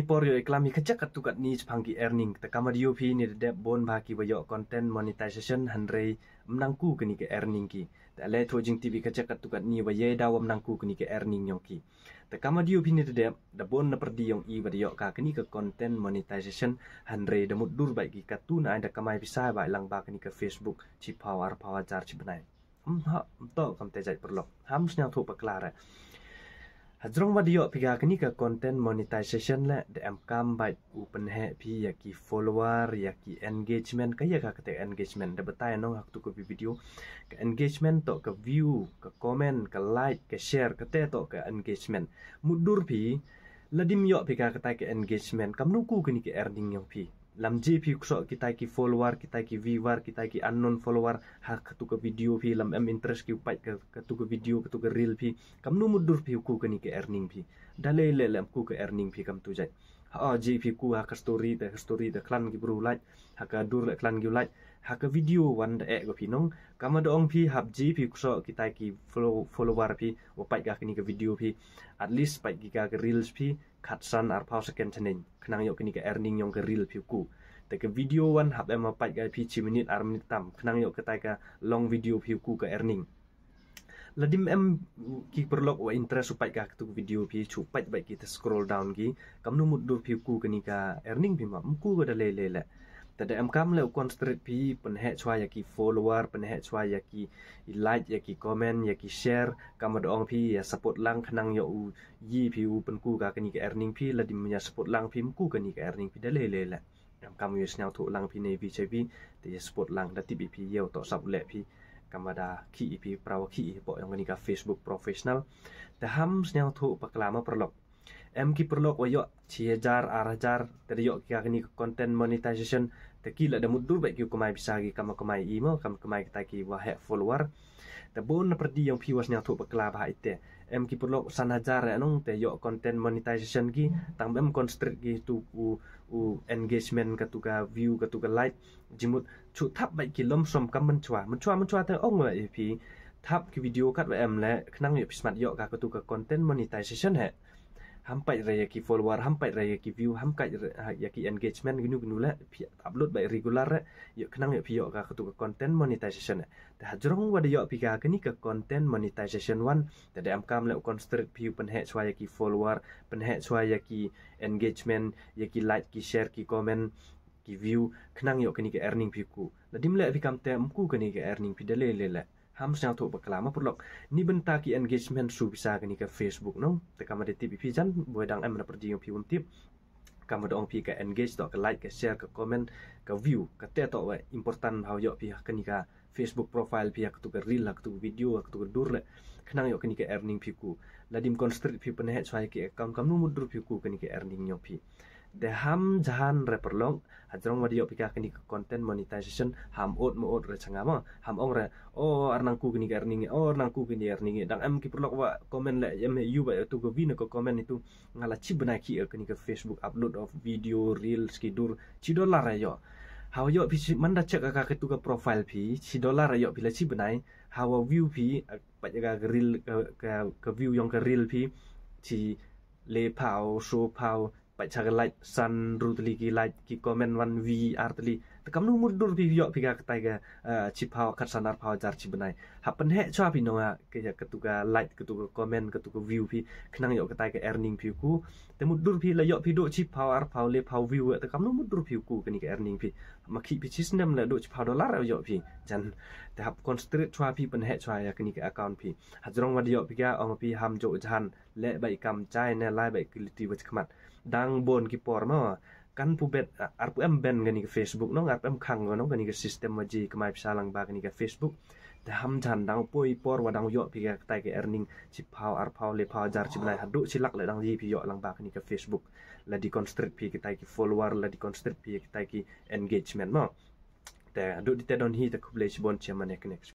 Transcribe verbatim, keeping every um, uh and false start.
Por ïoh i klam hi ka jaka tu katni shaphang ki earning. Te kama da ïoh phi ni da dep bun bha ki wa ïoh content monetization hynrei ym nang ku kani ka earning ki. Te ale tho jingtip hi ka jaka tu katni wa ïa da wa ym nang ku kani ka earning ïong ki. Te kama da ïoh phi ni da dep da bun na pyrdi ïong i wa da ïoh ka kani ka content monetization hynrei da mutdur bha ki katu na ai da kamai pisa bha lang bha kani ka Facebook chiphaw arphaw hajar chi bnai. Hmm, ha, to kam te jait paralok. Ham sñiaw thuh pakla re. Hajrong wa da ïoh phi ka kani ka content monetization le da em kam bha u pynheh phi ïa ki follower, ïa ki engagement, ka ïa ka kate engagement da batai nong ha katu ka video. Ka engagement to ka view, ka comment, ka like, ka share, kate to ka engagement. Mutdur phi, la dim ïoh phi ka kate ka engagement, kam nu ku kani ka earning ïong phi. Lam ji phi kso kitai ki follower, kitai ki viewer, kitai ki unknown follower, ha katu ka video phi lam em interest ki u pait ka, katu ka video, katu ka reel phi. Kam nu mutdur phi u ku kani ka earning phi. Da le le lam ku ka earning phi kam tu jait. Ha o ji phi ku ha ka story, da ka story, da klan ki bru like, ha ka dur le klan ki like, ha ka video wan da eh go phi nong. Kama da ong phi hap ji phi kso kitai ki follow, follower phi, wa pait ka kani ka video phi. At least pait ki ka, ka reels phi, khatsan arphaw second chaneng. Khnang ïoh kani ka earning ïong ka reel phi u ku. Te ka video wan hap em wa pait ka phi chi minit ar minit tam. Khnang ïoh katai ka long video phi u ku ka earning. La dim em ki paralok wa interest u pait ka katu ka video phi chu pait bha ki te scroll down ki. Kam nu mutdur phi u ku kani ka earning phi ma. Ym ku ka da le le le. Te da em kam le u concentrate phi pynheh chwa ïa ki follower, pynheh chwa ïa ki like, ïa ki comment, ïa ki share. Kama da ong phi ïa support lang khnang ïoh u yi phi u pynku ka kani ka earning phi, la dim ïa support lang phi ym ku kani ka earning phi da le le le. Em kam ïa sñiaw thuh lang phi ne phi che phi, te ïa support lang da tip i phi ïa u to sap u leh phi. Kama da ki i phi prawa ki i po ïong kani ka Facebook professional. Te ham sñiaw thuh pakla ma paralok. Em ki paralok wa ïoh chi hajar, ar hajar, te da ïoh ki ka kani ka content monetization, te ki la da mutdur bha ki u kamai pisa ki kama kamai i mo, kam kamai kita ki wa heh follower. Te bun na pyrdi ïong phi wa sñiaw thuh pakla bha ite. Em ki paralok san hajar eh nong te ïoh content monetization ki, tang em concentrate ki tu u, u engagement katu ka view katu ka like, jimut chu thap bha ki lom som kam mynchwa, mynchwa, mynchwa te ong wa i phi, thap ki video kat wa em le, khnang ïoh phi smat ïoh ka katu ka content monetization heh. Ham pait re ïa ki follower, ham pait re ïa ki view, ham pait re, ha, ïa ki engagement gnu gnu le, phi upload bha regular re, ïoh khnang ïoh phi ïoh ka katu ka content monetization eh. Te hajrong wa da ïoh phi ka kani ka content monetization wan, te da em kam le u concentrate phi u pynheh chwa ïa ki follower, pynheh chwa ïa ki engagement, ïa ki like, ki share, ki comment, ki view, khnang ïoh kani ka earning phi ku. La dim le phi kam te ym ku kani ka earning phi da le le le. Ham sñiaw thuh pakla ma paralok. Ni bynta ki engagement su pisa kani ka Facebook nong. Te kama da tip i phi jan, boi dang em na pyrdi ïong phi un tip. Kama da ong phi ka engage to, ka like, ka share, ka comment, ka view, kate to wa important ha u ïoh phi ha kani ka Facebook profile phi ha katu ka reel, ha katu ka video, ha katu ka dur le. Khnang ïoh kani ka earning phi ku. La dim concentrate phi pynheh chwa ïa ki account kam nu mutdur phi ku kani ka earning ïong phi. Te ham jahan re paralok, hajrong wa da ïoh phi ka kani ka content monetization, ham ot ma ot re changa ma, ham ong re, o ar nang ku kani ka earning, o ar nang ku kani ka earning, dang em ki paralok wa comment le, em ïu bha ïa tu ka view ne ka comment itu, nga la chi bnai ki ïa kani ka Facebook upload of video, reels, ki dur, chi dollar ïoh. Ha wa ïoh phi chi, man da check ka katu ka profile phi, chi dollar ïoh phi la chi bnai, ha wa view phi, pait ka reel, ka, ka, ka view ïong ka reel phi, chi le phaw, so phaw, pait cha ka like, san ru tylli ki like, ki comment wan wi ar tylli. Te kam nu mutdur phi ïoh phi ka katai ka, eh, chiphaw khatsan arphaw hajar chi bnai. Hap pynheh chwa phi nong a, ka ïa katu ka like, katu ka comment, katu ka view phi, khnang ïoh katai ka earning phi ku. Te mutdur phi la ïoh phi do chiphaw, arphaw, lephaw view, te kam nu mutdur phi ku kani ka earning phi. Ma ki phi chi snem la do chiphaw dollar ïoh phi. Jan te hap concentrate chwa phi pynheh chwa ïa kani ka account phi. Hajrong wa da ïoh phi ka ong phi ham jo jahan. Le bha i kam chai ne lai bha i ki liti wa chi khmat. Dang bun ki por ma. Kan pu bet, a, ar pu em ben kani ka Facebook nong, ar pu em khang nong, kani ka system wa ji kamai pisa lang bha kani ka Facebook. Te ham jahan dang poi por wa dang ïoh phi ka katai ka earning chiphaw, arphaw, lephaw hajar chi bnai haduh chi lak le dang ji phi ïoh lang bha kani ka Facebook. La di concentrate phi katai ki follower, la di concentrate phi katai ki engagement mo. Te haduh di te don hi te khublei chibun chi man ne connect.